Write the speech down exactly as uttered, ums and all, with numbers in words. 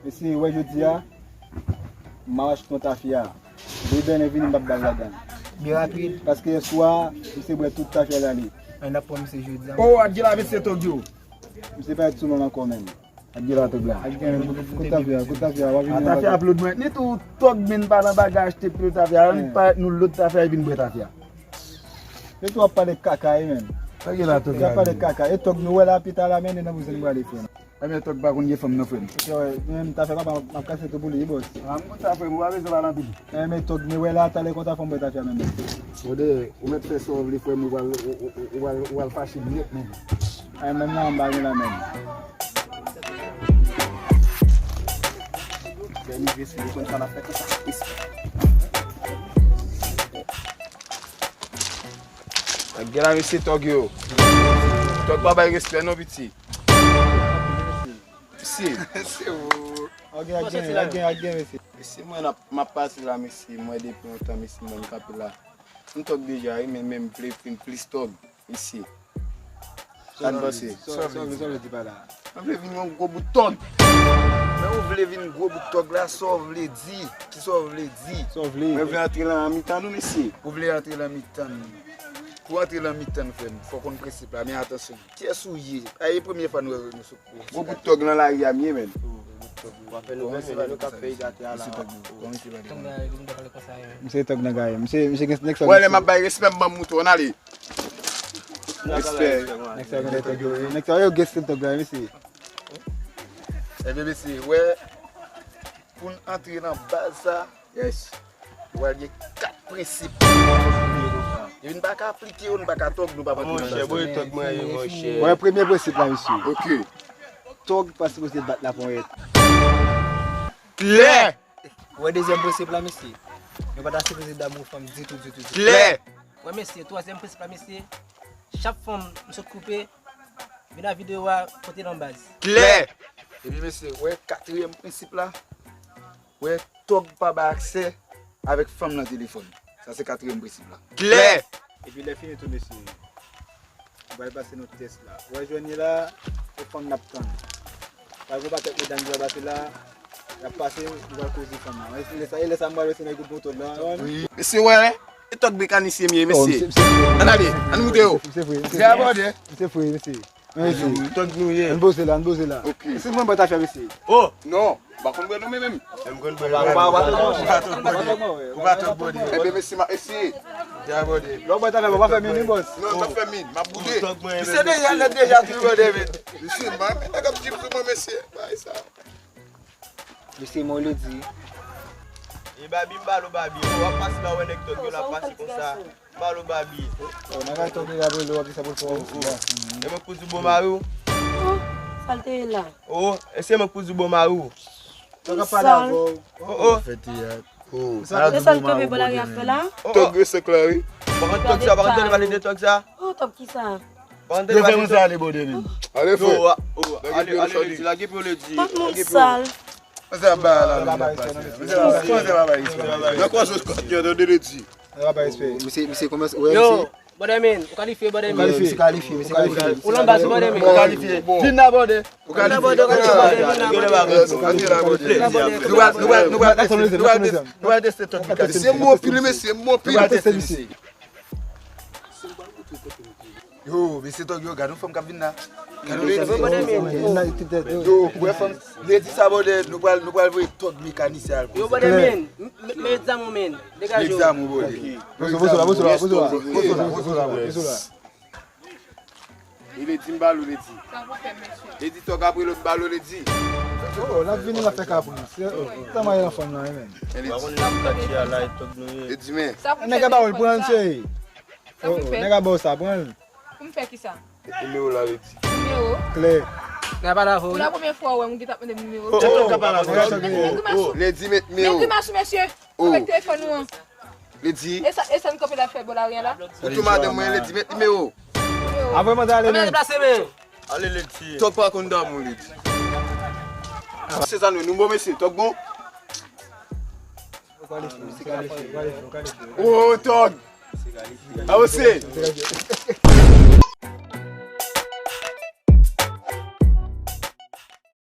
Mesye, wè jodi a, m ap achte yon tafya. Depi Bènen vini, m p ap ba l ladan. Byen rapid. Paske yèswa, misye bwè tout tafya l ale. An n ap pran misye jodi a. Oh, Adjela, mesye Tòg yo. Misye parèt sou non ankò menm. Adjela Tòg la. Kote tafya, kote tafya, w ap vini. Tafya ap lòd mwen. Ni tou Tòg menm pa nan bagay achte pil tafya. Ann parèt nou lòt tafya epi n bwè tafya. Yo tou ap pale kaka, wi, menm. Tòg la, Tòg la. Yo ap pale kaka. E Tòg nou wè la pita la, men nan bouzen nou prale, frè m. Ebyen, Tòg pa konn gen fanm nan, frè m. Ok, wè, men m ta fè papa, m ap kase tou pou li, bòs. A, m konn sa, frè m, ou pa bezwen pale anpil. Ebyen, Tòg, men wè la, talè konta fò m bwè tafya menm. Brother, ou mèt fè sa w vle, frè m, ou pral, ou, ou, ou, ou pral, ou pral fache nèt menm. Ay, menm nan, m pa gen la menm. Lè rive sou yo, konn sa n ap fè konsa. Nèg gen la, mesye Tòg yo. Tòg pa bay respè non, piti. Mesye. Se ou. Ak gen, ak gen, ak gen, ak gen, mesye. Mesye, mwen ap, m ap pase la, mesye. Mwen depi lontan, mesye, mwen m kanpe la. M Tòg deja, wi, men, men m vle vin plis Tòg, mesye. Sa n panse? Sa w vle, sa w vle di pa la? Mwen vle vin yon gwo bout Tòg. Men ou vle vin gwo bout Tòg la, sa w vle di? Kisa w vle di? Sa w vle? Mwen vle antre nan mitan nou, mesye. Ou vle antre nan mitan nou? Pou antre nan mitan nou, frè m, fò w konn prensip la, men atansyon. Kiyès ou ye? A, e premye fwa nou wè nou sou. Gwo bout Tòg nan lari a m ye, menn. W ap fè nou bèl, men nou k ap fè egate a la. Misye Tòg nan gaye. Misye, misye gen nèg sa. Wè, lè m ap bay respè, m ban m mouton, ann ale. Respè. Nèg sa yo gen Tòg yo, nèg sa yo gen stil Tòg la, mesye. Ebyen, mesye, wè, pou n antre nan baz sa, yes. Ou pral gen kat prensip. Depi n pa ka aplike yo, n pa ka Tòg, nou p ap antre nan baz sa. Monchè, boy, Tòg mwen ye, monchè. Wè, premye prensip la, mesye. Ok. Tòg pa sipoze bat laponyèt. Klè! Wè dezyèm prensip la, mesye. Nou pa ta sipoze damou fanm ditou, ditou, ditou. Klè! Wè, mesye, twazyèm prensip la, mesye. Chak fanm m sot koupe, vin nan videyo a, pote l an baz. Klè! Epi, mesye, wè katriyèm prensip la. Wè, Tòg pa bay aksè avèk fanm nan telefòn. Sa se katriyèm prensip la. Klè! Epi lè fini tou, mesye, nou pral pase nou tès la. Ou wè jwenn li la, se fanm n ap tann. Pral gon pakèt medam ki pral pase la, y ap pase, nou pral koze fanm nan. E lè sa, e lè sa m pral wè se nèg yo pran Tòg la. Wi. Mesye, wè, e Tòg mekanisyen m ye, mesye. Ann ale, ann moute yo. Misye fre, misye fre. Misye abòde. Misye fre, mesye. Tòg nou ye. Ann poze la, ann poze la. Ok. Si mwen bwè tafya, mesye. Oh! Non, m pa konn bwè non, men menm. M konn bwè. Ou pa, ou pa Tòg bòde. Ou pa Tòg bòde. Ebyen, mesye, m ap eseye. Deja bòde. Lè w bwè tafya, pa fè min, wi, bòs. Non, m pa fè min, m ap boude. Misye deja, lè deja tou bòde, men. Mesye, m pa renmen nèg ap di m sou mwen, mesye. Bay sa. Mesye, mwen le di. E Babi, m pale w, Babi. W ap pase la, w wè nèg Tòg yo la pase konsa. M pale w, Babi. Oh, nan kay Tòg li la, bro, w ap di sa pou l fè w. E mwen k pou di w bon mari w. Oh, sa l te ye la. Oh, e se mwen k pou di w bon mari w. Tòg ap pale avè w. Oh, oh. Fè teyat. Oh, sa l kanpe bò lari ap fè la. Tòg yo sèk la, wi. Pa konn Tòg sa, pa konn tande pale de Tòg sa. Oh, Tòg ki sa? Pa konn tande pale de Tòg. Ale, bro, demen. Ale, frè. Oh, ale, ale, Ledi, lage pye w, Ledi. Lage pye w. Sal. Mwen se ap bay la, mwen ap pase. Mwen se ap bay, mwen se ap bay. Nan kwa zòt kòt yo, tande Ledi. Misye, misye kòmanse, wè, yo, misye. Brother man, ou kalifye, brother man. Ou kalifye, misye kalifye, misye kalifye. Ou nan baz, brother man. Ou kalifye. Vin la, brother. Ou kalifye. Vin la, brother, ou kalifye, brother. Vin la, brother. Nou pral, nou pral, nou pral, nou pral teste, nou pral teste Tòg Mikalis. Se mwen anpil, mesye, mwen anpil. Nou pral teste misye. Yo, mesye Tòg yo, gade yon fanm k ap vin la. Gade yon Ledi. Yo, wè fanm, Ledi sa, brother, nou pral, nou pral voye Tòg mekanisyen al koze. Yo, brother man, m-, m-, met zam ou, man. Degaje w. Met zam ou, brother. Poze la, poze la, poze la, poze la, poze la, poze la. E Ledi, m ba l ou, Ledi. Ledi, Tòg ap rele w, m ba l ou, Ledi. Oh, l ap vini, l ap fè kapri. Se, oh, tan maye nan fanm nan, men. E Ledi. Ledi, men. Nèg a ba w l, pran l, cheri. Oh, oh, nèg a ba w sa, pran l. Pou m fè kisa? Nimewo la, Ledi. Nimewo? Klè. Nèg a pale avè w. Pou la premyè fwa ou wè m gen t ap mande m nimewo. Oh, oh, oh, oh, Ledi, met nimewo. Men grimas ou, mesye. Avèk telefòn ou an. Ledi. E sa, e sa n kanpe la fè bò lari a la? Ou tou madanm mwen, Ledi, met nimewo. Nimewo. Avè mande ale, men. Deplase, men. Ale, Ledi. Tòg pa konn damou, Ledi. Se sa nou, nou bon, mesye, Tòg bon? Oh, Tòg. Avanse.